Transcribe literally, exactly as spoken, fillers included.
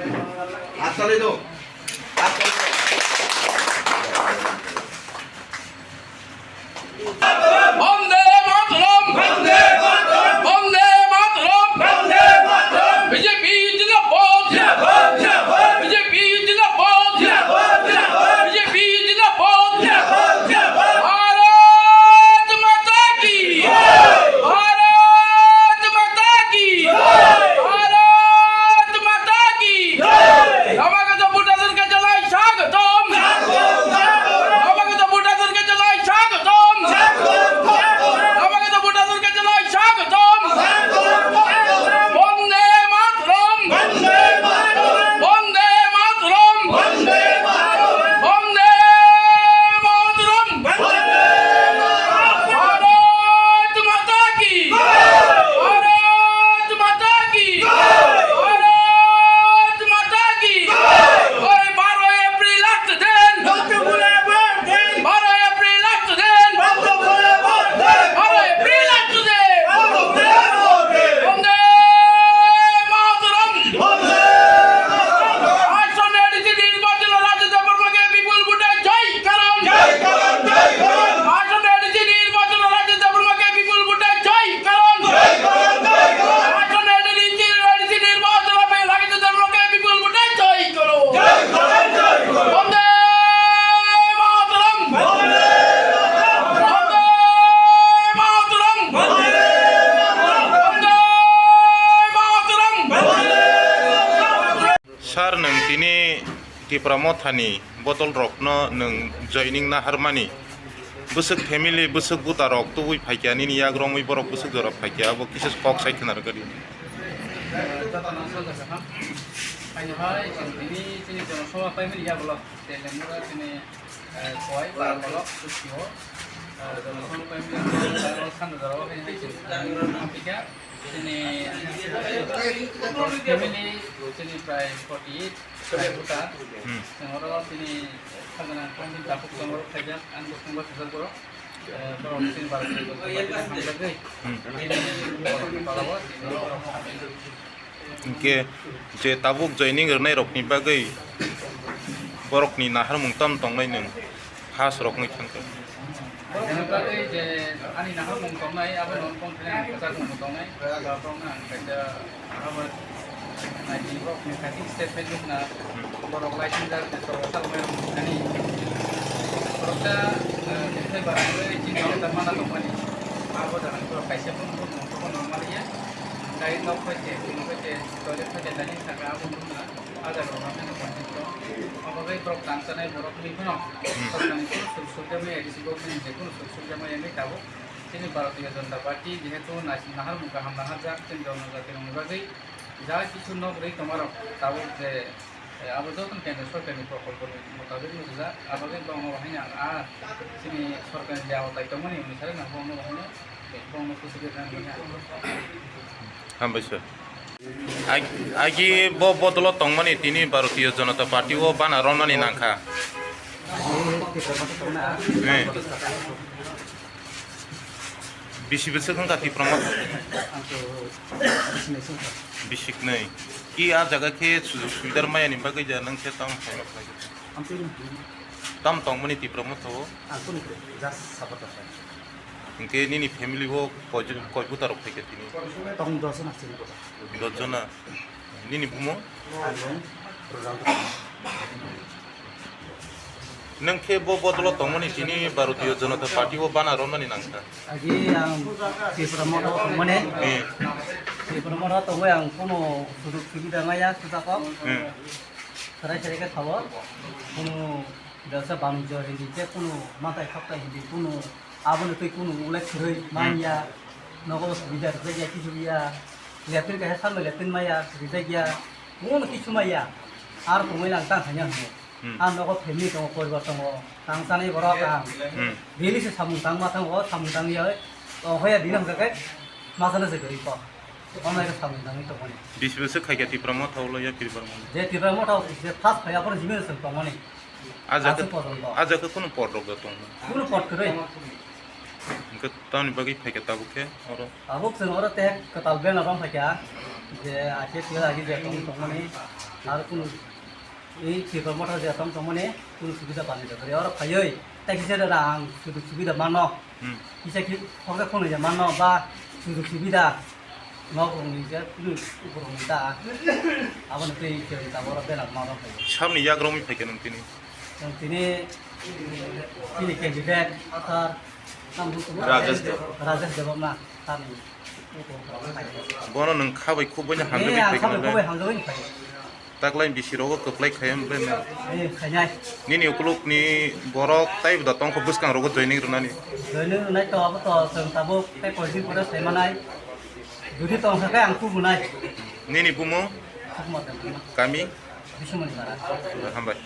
Bonde Mataram! Bonde Mataram! B J P zindabad! B J P zindabad! B J P zindabad! Bharat Mata ki! Bharat Mata ki! Bharat Mata ki! Namagoto Buddha Durga Jalai Swagotom! Namagoto Buddha Durga Jalai Swagotom! Namagoto Buddha Durga Jalai Swagotom! Bonde Mataram! Bonde Mataram! Bonde Mataram! Bharat Mata ki! Bharat Mata ki! Bharat Mata ki! Oi, baro April last din! Baro April last din! Baro April last din! Bonde Mataram! Asonne A D C নির্বাচন রাজ্য দেববর্মাকে বিপুল ভোটে জয় করুন! জয় করুন, জয় করুন। আসন্ন এডিসি নির্বাচন রাজ্য দেববর্মাকে বিপুল ভোটে জয় করুন। জয় করুন, জয় করুন। আসন্ন এডিসি, এডিসি নির্বাচন হবে রাজ্য দেববর্মাকে বিপুল ভোটে জয় করুন। জয় করুন, জয় করুন। বন্দে মাতরম। বন্দে মাতরম। বন্দে মাতরম। বন্দে মাতরম। Sir, nwng tini Tipra Mothani bodol rokno nwng joining naharmani, bwswk family, bwswk buta rok tubui phaikya, nini yak romwi borok bwswk jora phaikya, abo kisa kok sai khna rwgadi. Jotono sajak kaham. Haino hai chwng tini chini jono soba paimani yagulo, Telemura chini, eh, koi, Barakolok, Tusio, eh, jono soba paimani yagulo, sanda jorao haino hai chwng tini phaikya. Chini family, chini prai forty eight, prai buta. Hmm. Chwng oro chini khajana kongni takhuk chwng oro khaijak, ang bo chwng bo sujak borok. Eh, borok chini Bharat ni borok hamjagwi. Hmm. Chini borok ni tola o, chini borok hamjagwi. Hinkhe je tabuk joining rwnai rokni bagwi borokni naharmung tamo tongnai nwng? Khas rok wngwi thangkha. Borokni bagwi je ani naharmung tongnai, abono wng tong thani ang kwchak mung tongnai. Borokno ang kaisa abo naidi borokni kaisa statement nukna, borok laisingjak je chwla salmani. Borok ta, eh, tei barangwi chini jota mana tongmani. Abo jagani borok kaisa phone phone mung tongma nangmani ya. Dai nok phai se, phone phai se, toilet phai se, dai saka abo nukna. Ajak rok haino contact o. Obo bai borok tang chanai borok ni phano. Hmm. Sorkar ni phano sujog sujak maya, A D C government ni je phano sujog sujak maya wngwi tabuk. Chini Bharatiya Janata Party jehetu nasi naharmung kaham naharjak, chini jonojati rokni bagwi ja kisu nok rwi tongmarok tabuk je, eh, abo joto kendra sorkar ni prokolpo ni motabik no rijak, abo bai bangma haino ang a chini sorkar ni je awatai tongmani hwnwi sai nang bangma haino. Hambai sir. Ag-, agi bo bodolo tongmani tini Bharatiya Janata Party o bana romnani nangkha. Eh. Bisi bwswk wngkha Tipra Motha? Bisiknwi. Ki a jaga khe sujog subidar mayani bagwi ja nwng khe tamo phaima khlai? Tam tongmani Tipra Motha o? Ang kunu kwrwi, just support khlai. Hinkhe nini family o koi jon, koi buta rok phaikha tini? Tong dos jona chini buta. Dos jona. Nini bumung? Ang bumung Rojal Dukha. Nwng khe bo bodolo tongmani tini Bharatiya Janata Party o bana romnani nangkha? Agi ang Tipra Motha o tongmani. Hmm. Tipra Motha o tongwi ang kunu sujog subida maya, sujakok. Hmm. Serai serai khe sabo, kunu bebsa banijyo hindi, je kunu matai khaptai hindi, kunu aboni twi kunu ulai khwrwi manya, nogo subida rijak ya, kisu ya, latrine kaisa salno latrine maya, rijak ya, kunu kisu maya, ar tongwi lang tang sanya hwnwi. Hmm. Ang nogo family tongo, poribar tongo, tang chanai borok ang. Hmm. Daily se samung tangma thango, samung tangya, o hoya dina hwnkha khe, masana se gari ko. Onai khe samung tangwi tongmani. Bisi bwswk khaikha Tipra Motha ulo ya Tipra Motha? Je Tipra Motha je first phai aphuru jibini chwng tongmani. Ah jaga, aswk pojonto. Ah jaga kunu pot rok da tong? Kunu pot kwrwi. Hwnkhe tamni bagwi phaikha tabuk khe oro? Tabuk chwng oro tei kwtal bena bang phaikha. Je ake twi agi je tong tongmani, ar kunu ei Tripura Motha je tong tongmani, kunu subida bani da. Oro phaioi, taikisa da ang sujug subida mano. Hmm. Kisa ki khoroksa khoroknwi je mano ba sujug subida nok rokni je kunu borokni da. Aboni twi je taboro belak mano phai. Samni yak romwi phaikha nung tini? Nung tini, tini candidate, sir, nam bu Rajesh Deb. Rajesh Debbarma, sir ni. Bono nwng kha bai khub bai hamjagwi Eh, ang phai kha bai khwnwi khub bai bai. Hamjagwi phai. Taklai bisi rogo kwplai khai wng bai nwng. Eh, khainai. Nini ukulukni borok taibo da tongkho bwskang rogo joining rwnani. Joining rwnai to abo to chwng tabuk tei koijin pore sai manai. Jodi tong kha khe ang tubu nai. Nini bumung? Sukma tong kha. Kami? Bisumani bara. Hambai.